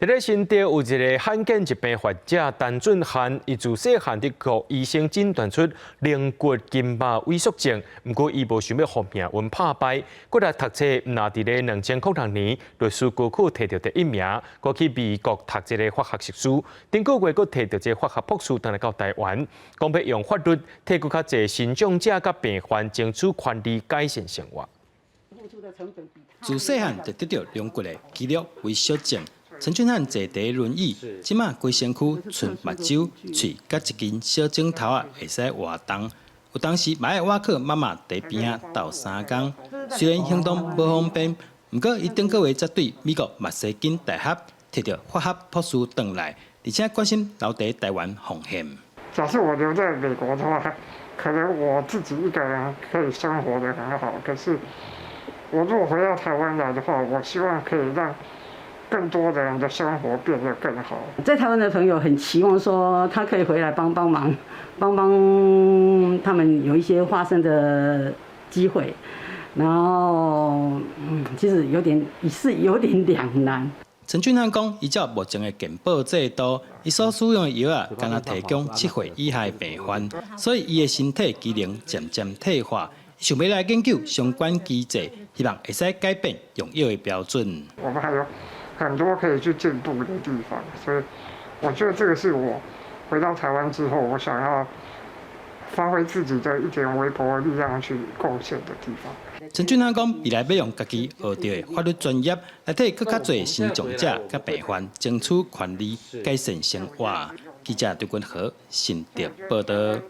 佇咧新竹有一个罕見疾病患者陳俊翰，伊自細漢得予醫生診斷出龍骨筋膜萎縮症，毋過伊無想欲予命運拍敗，閣來讀冊，毋但佇咧2006年律師高考提著第一名，閣去美國讀這个法學碩士，頂個月閣提著這个法學博士轉來到台灣，講欲用法律替閣較濟身障者佮病患爭取權利，改善生活。自細漢就得著龍骨的肌肉萎縮症。陳俊翰坐佇輪椅，這馬規身軀賰目睭、喙佮一根小指頭仔會使活動。有當時嘛愛倚靠媽媽佇邊仔鬥相共。雖然行動無方便，毋過伊頂個月才對美國密西根大學提著法學博士轉來，而且決心留佇台灣奉獻。假設我留在美國的話，可能我自己一個人可以生活得很好。可是我如果回到台灣來的話，我希望可以讓更多的人的生活變得更好。在台灣的朋友很期望說，他可以回來幫幫忙，幫幫他們有一些發聲的機會。然後，其實有點是有點兩難。陳俊翰講，依照目前的健保制度，伊所使用的藥仔，干焦提供7歲以下的病患，所以伊的身體機能漸漸退化。想欲來研究相關機制，希望會使改變用藥的標準。我們還有很多可以去進步的地方，所以我覺得這個是我回到台灣之後，我想要發揮自己的一點微薄的力量去貢獻的地方。陳俊翰講，未來欲用家己學著的法律專業，來替閣較濟身障者佮病患爭取權利，改善生活。記者張君和新竹報導。